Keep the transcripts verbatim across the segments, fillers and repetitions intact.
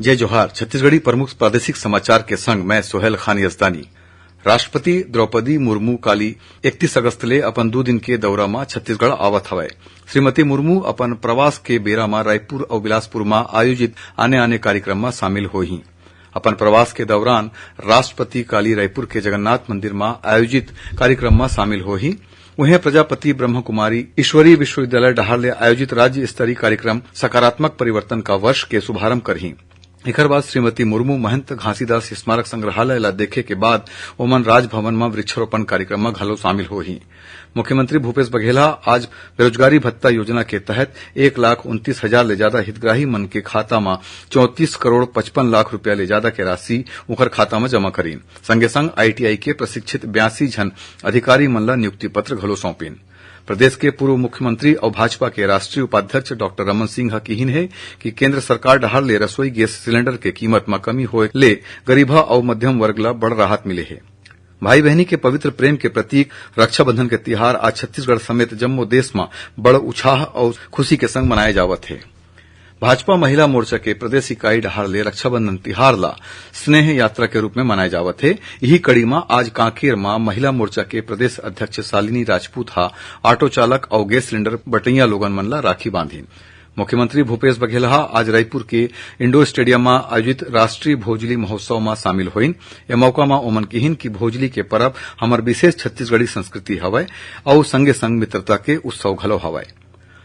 जय जोहार। छत्तीसगढ़ी प्रमुख प्रादेशिक समाचार के संग मैं सोहेल खान यजदानी। राष्ट्रपति द्रौपदी मुर्मू काली इकतीस अगस्त ले अपन दू दिन के दौरा म छत्तीसगढ़ आवत हवय। श्रीमती मुर्मू अपन प्रवास के बेरा म रायपुर अउ बिलासपुर म आयोजित आने-आने कार्यक्रम म शामिल होही। अपन प्रवास के दौरान राष्ट्रपति काली रायपुर के जगन्नाथ मंदिर म आयोजित कार्यक्रम म शामिल होही। उहें, प्रजापति ब्रह्म कुमारी ईश्वरीय विश्वविद्यालय डहार ले आयोजित राज्य स्तरीय कार्यक्रम सकारात्मक परिवर्तन का वर्ष के शुभारंभ करही। एखर बाद श्रीमती मुर्मू महंत घासीदास स्मारक संग्रहालय ला देखे के बाद ओमन राजभवन म वृक्षारोपण कार्यक्रम म घलो शामिल होही। मुख्यमंत्री भूपेश बघेल ह आज बेरोजगारी भत्ता योजना के तहत एक लाख उनतीस हजार ले ज्यादा हितग्राही मन के खाता म चौंतीस करोड़ पचपन लाख रुपया ले ज्यादा के राशि उंखर खाता म जमा करीन। संगे संग आईटीआई के प्रशिक्षित बयासी झन अधिकारी मन ला नियुक्ति पत्र घलो सौंपिन। प्रदेश के पूर्व मुख्यमंत्री अउ भाजपा के राष्ट्रीय उपाध्यक्ष डॉक्टर रमन सिंह ह किहिन हे कि केंद्र सरकार डहार ले रसोई गैस सिलेंडर के कीमत म कमी होए ले गरीबहा अउ मध्यम वर्ग ला बड़ राहत मिले हे। भाई बहिनी के पवित्र प्रेम के प्रतीक रक्षाबंधन के तिहार आज छत्तीसगढ़ समेत जम्मो देश म बड़ उत्साह अउ खुशी के संग मनाए जावत हे। भाजपा महिला मोर्चा के प्रदेश इकाई डहार ले रक्षाबंधन तिहार ला स्नेह यात्रा के रूप में मनाए जावत हे। इही कड़ी म आज कांकेर म महिला मोर्चा के प्रदेश अध्यक्ष शालिनी राजपूत ह ऑटो चालक अउ गैस सिलेंडर बटइया लोगन मन ला राखी बांधिन। मुख्यमंत्री भूपेश बघेल ह आज रायपुर के इंडोर स्टेडियम म आयोजित राष्ट्रीय भोजली महोत्सव म शामिल होइन। ए मौका म ओमन किहिन कि भोजली के परब हमर विशेष छत्तीसगढ़ी संस्कृति हवय अउ संगे संग मित्रता के उत्सव घलो हवय।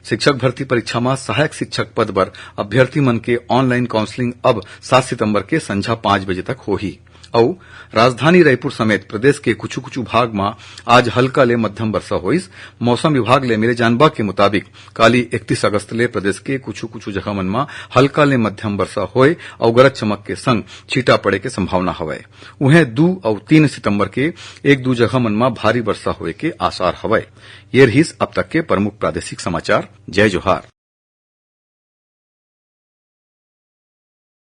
शिक्षक भर्ती परीक्षा म सहायक शिक्षक पद बर अभ्यर्थी मन के ऑनलाइन काउंसलिंग अब सात सितंबर के संझा पाँच बजे तक होही। अउ राजधानी रायपुर समेत प्रदेश के कुछु-कुछु भाग म आज हल्का ले मध्यम वर्षा होइस। मौसम विभाग ले मिले जानबा के मुताबिक काली इकतीस अगस्त ले प्रदेश के कुछु-कुछु जगह मन म हल्का ले मध्यम वर्षा होए अउ गरज चमक के संग छींटा पड़े के संभावना हवय। उहें, दू अउ तीन सितंबर के एक दू जगह मन म भारी वर्षा होए के आसार हवय। ये रहिस अब तक के प्रमुख प्रादेशिक समाचार। जय जोहार।